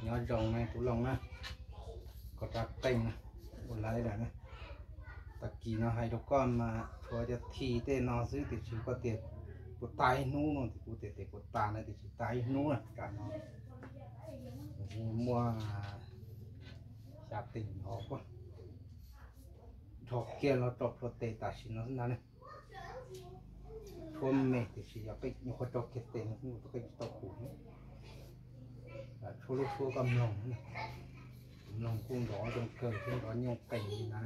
Nyob zoo ne tus Looj na, koj rab qeej na, ua lawm na. Tag kis no hais rau koj mas tshuav cov thi tej no xwb, tiam sis koj tias puas tas ib hnub no, kuv tias tias puas tas na, tiam sis tas ib hnub na, tam no muaj xya teev hov, rho kiag los rau plhuav tes tam sim no xwb ntag ne. Tshuab me tiam sis yog qeej nyuam qhuav rau kiag tes no xwb, tus qeej tsis tau pum. Tshuab lub suab koj mloog, mloog kuj nrov zoo kawg thiab nrov nyooj qees li na.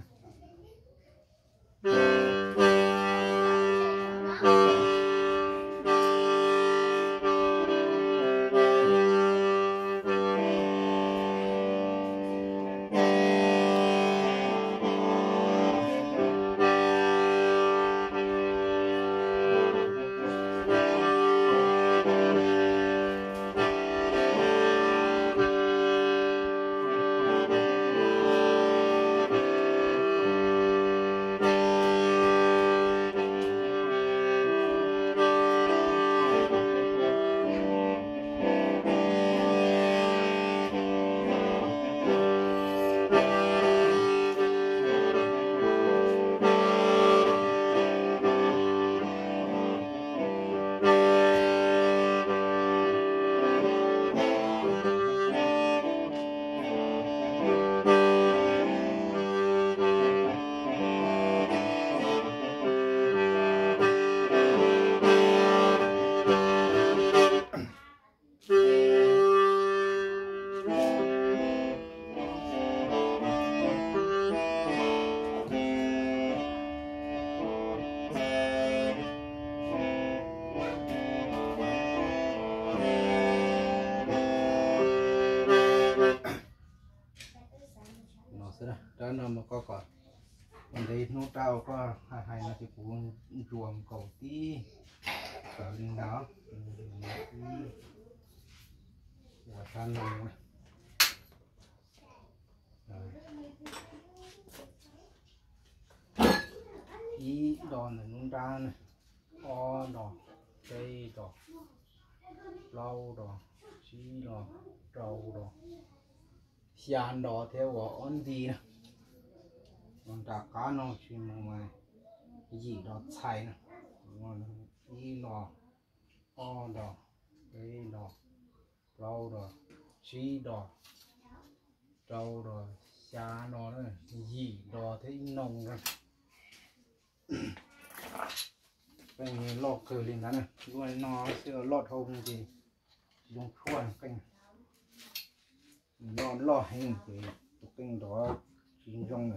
No xwb, rab no mas koj kom ntev hnub rau koj hais hais no ces kuv ntsuas nkaus tib tawv li ntawd. Ua rab no na. Ib do ntawm lub nrab na, ob do, peb do, plaub do, tsib do, rau do, xya do thiab ua ob nti na. Nram qab no tsis mus mas yim do txhais na. Ib do, ob do, peb do, plaub do, tsib do, rau do, xya do, yim do thiab ib noo. Qeej loj kawg li ntawd na, lub no xwb loj dhau ces tsis zoo tshuaj qeej. Loj loj heev ces tus qeej nrov tsis zoo na,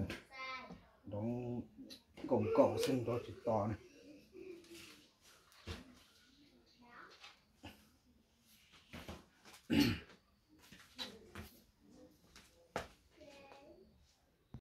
nrov nkaum nkaum xwb nrov tsis to na.